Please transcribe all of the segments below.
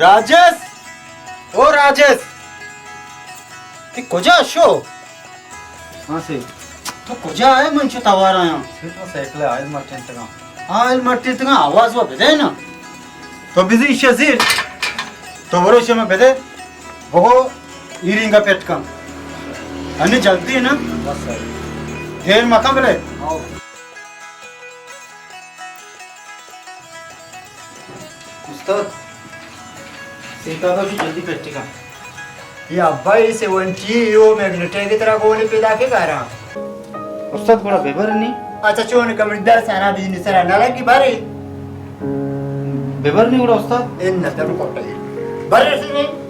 راجس! او راجس! تئی کجا شو؟ ہاں سیٹھ۔ تو کجا ئے؟ من چو توار آیاں۔ سیٹھ، من سائیکل ءَ آئل مٹینتگاں۔ آئل مٹینتگاں، آواز وا بدے نا۔ تو بزی ایشی ءَ زیر۔ تو برو ایشی ءَ من بدے۔ بگو، ای رینگ ءَ پٹ کن۔ انی جلدی نا۔ بس سر۔ دیر مکن بلے۔ ہاں۔ استاد، سیکا تو جلدی پٹی کا۔ یہ ابا، یہ سیونٹی، یہ میگنیٹ ہے کہ ترا گولی پیدا کے کارا۔ استاد، گڑا ببر نی؟ اچھا، چون کمر در سانا بجنی سرا نہ لگی بارے۔ ببر نی گڑا استاد؟ ان نہ تم کو بارے سے نہیں۔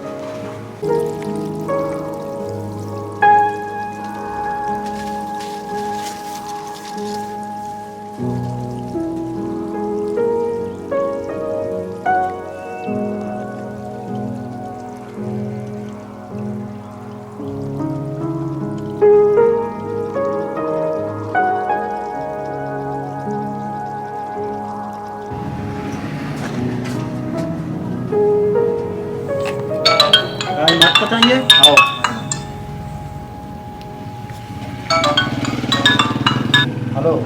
ہلو۔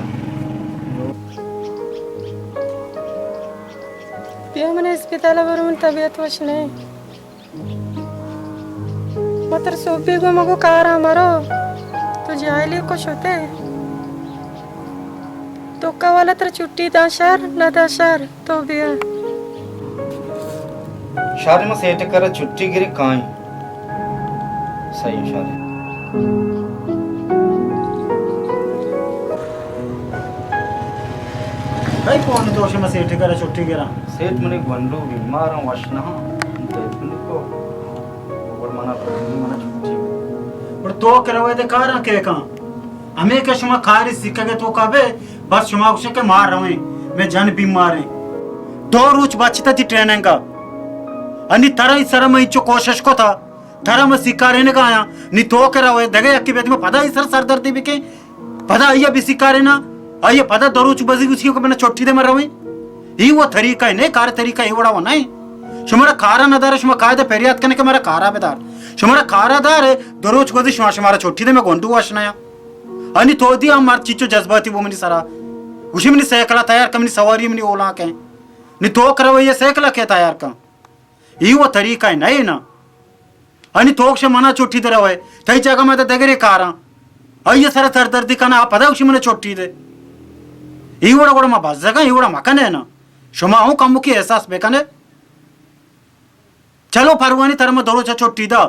بیا من اسپتال ءَ برو، من طبیعت وش نہ۔ متر سوبی گو مگو کارا مرو، تو جاہلی کو شتے۔ تو کا والا تر چھٹی دا شر، نہ دا شر۔ تو بیا۔ شر، ما سیٹھ کرا چھٹی گری کائیں۔ صحیح شر۔ بھائی کون تو شما سیٹھ کرا چھٹی گرا؟ سیٹھ منی گونڈو بیمار ہوں، وش نہ ہاں۔ تو اتنی کو، اور منا، منا چھٹی۔ اور تو کروے دے کارا کے کان؟ ہمے کہ شما کاری سکگ ءِ توکا بے، بس شما گوشے کہ ما رویں، مئے جن بیماریں۔ دو روچ بچتا تئی ٹریننگ ءَ۔ انی ترا ای سر ءَ من انچو کوشش کتا، ترا من سکارینگ ءَ آیاں، نی تو کہ روے، دگہ یکے بیت، من پدا ای سر سردردی بکیں، پدا آئی ءَ بسکارینا، آئی ءَ پدا دو روچ بزی گوشی کہ من چھٹی دے من رویں۔ ای وہ طریقہ ہے نہیں، کار طریقہ ای وڑا وہ نہیں۔ شمارا کارا نہ دارے، شما قاعدہ پریات کنے کہ مارا کارا بدار۔ شمارا کارا دارے، دو روچ گوزی شما، شمارا چھٹی دے، میں گونڈو وش نیا۔ انی تو دی ہم مرد چیچو جذباتی بو منی سرا۔ گوشی منی سائیکل تیار کن، منی سواری منی اولا کن۔ نی تو کرو یہ سائیکل کے تیار کن۔ ای وہ طریقہ ہے نہیں نا۔ انی تو گوشے منا چھٹی دے روے۔ تئی جگہ میں دگرے کاراں۔ آئی سر سردردی کنا، پدا گوشی منا چھٹی دے۔ ای وڑا وڑا ما بزگاں، ای وڑا مکنے نا۔ شما ہوں کمکی احساس بکنے۔ چلو پروانی، ترا ما دو روچا چھٹی دا۔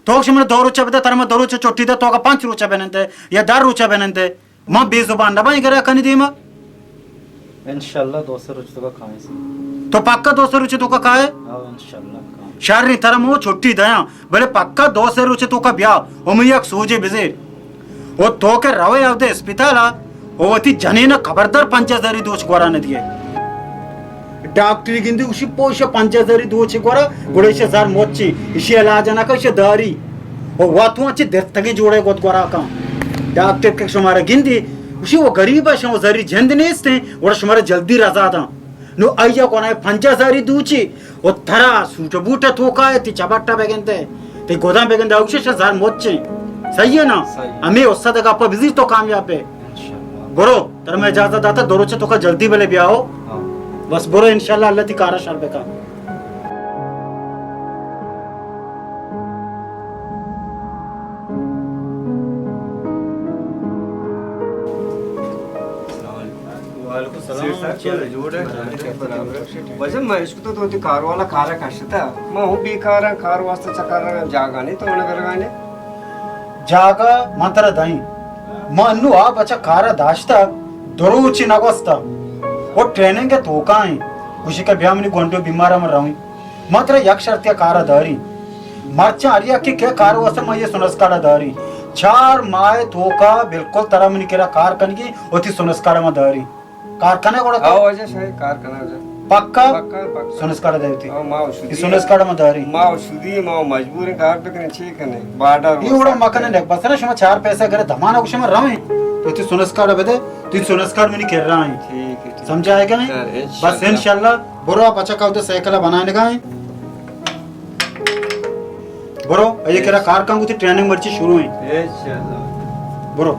تو گوشے من دو روچا بدا، ترا ما دو روچا چھٹی دا، تو کا پنچ روچا بنندے یا دہ روچا بنندے۔ ما بے زبان نہ بائیں گرا کنی دیما۔ انشاءاللہ دو سے روچ تو کا کائیں سے۔ تو پکا دو سے روچ تو کا کائے؟ ہاں، انشاءاللہ کائیں۔ شر نہیں، ترا مو چھٹی دیاں، بلے پکا دو سے روچ تو کا بیا، او میں یک سوجے بزیر۔ او تو کہ روے اودے اسپتال ءَ، او وتی جنین ءَ خبردار پنچ ہزاری دوچ گورا نہ دیئے۔ ڈاکٹری گندی گوشی پوش پنچ ہزاری دوچ گورا، گڑا ایشی زر مچی، ایشی علاج نہ کن، ایشی داری۔ او واتو انچی درتگیں جوڑے گوت گورا کن۔ ڈاکٹر کہ شمارا گندی، گوشی وہ غریب ہے، شما زری جند نیستیں، گڑا شمارا جلدی رضا داں۔ نو آئی ءَ گونا پنجاہ ہزاری دوچی، و ترا سوٹ بوٹ توکا ہے، تی چبٹا بگندے، تی گوداں بگندے، اوشش زر مچیں۔ صحیح ہے نا؟ صحیح۔ ہمیں استاد گپا بزیر تو کامیاب ہے۔ انشاءاللہ۔ برو، ترا میں اجازت داتا، دو روچ توکا جلدی بلے بیاؤ۔ ہاں۔ بس برو، انشاءاللہ اللہ تی کارا شر بکا۔ وعلیکم السلام۔ سیٹھ صاحب، چے حال ہے؟ جوڑ ہے؟ برابر۔ وجہ میں اشکتا تو وتی کار والا کارا کشتا۔ ما ہوں بیکاراں، کار واسطہ چکر رہا، جاگہ نہیں تو انہیں برگانے۔ جاگہ من ترا دائیں۔ ما انو آ بچہ کارا داشتا، دروچی نگوستا۔ وہ ٹریننگ توکائیں۔ خوشی کا بیا منی گونڈو بیمارا من رویں۔ ما ترا یک شرطیا کارا داریں۔ مرچاں ہر یکے کہ کار واسطہ ما یہ سنس کارڈا داریں۔ چار ماہ توکا بالکل ترا منی کرا کار کنگی، وتی سنس کارڈا ما داریں۔ کار کنے گڑا تو؟ ہاں واجہ شاہی، کار کنا واجہ۔ پکا؟ پکا، پکا۔ سنس کارڈا دے وتی؟ ہاں، ما شدی۔ یہ سنس کارڈا ما داریں۔ ما شدی، ما مجبور ہیں کار بکنے، چی کنے؟ بارڈر یہ وڑا ما کنے، بس نا شما چار پیسہ گرے دمانا کو شما رویں۔ تو تی سنس کارڈا بدے، تی سنس کارڈ منی کر رہا ہیں۔ ٹھیک ہے، ٹھیک۔ سمجھائے گا نہیں؟ سر، انشاءاللہ۔ بس انشاءاللہ، برو آپ اچھا کاؤ تو سائیکل بنانے گا ہیں۔ برو، اے کرا کار کن، گو تئی ٹریننگ مرچی شروع ایں۔ انشاءاللہ۔ برو۔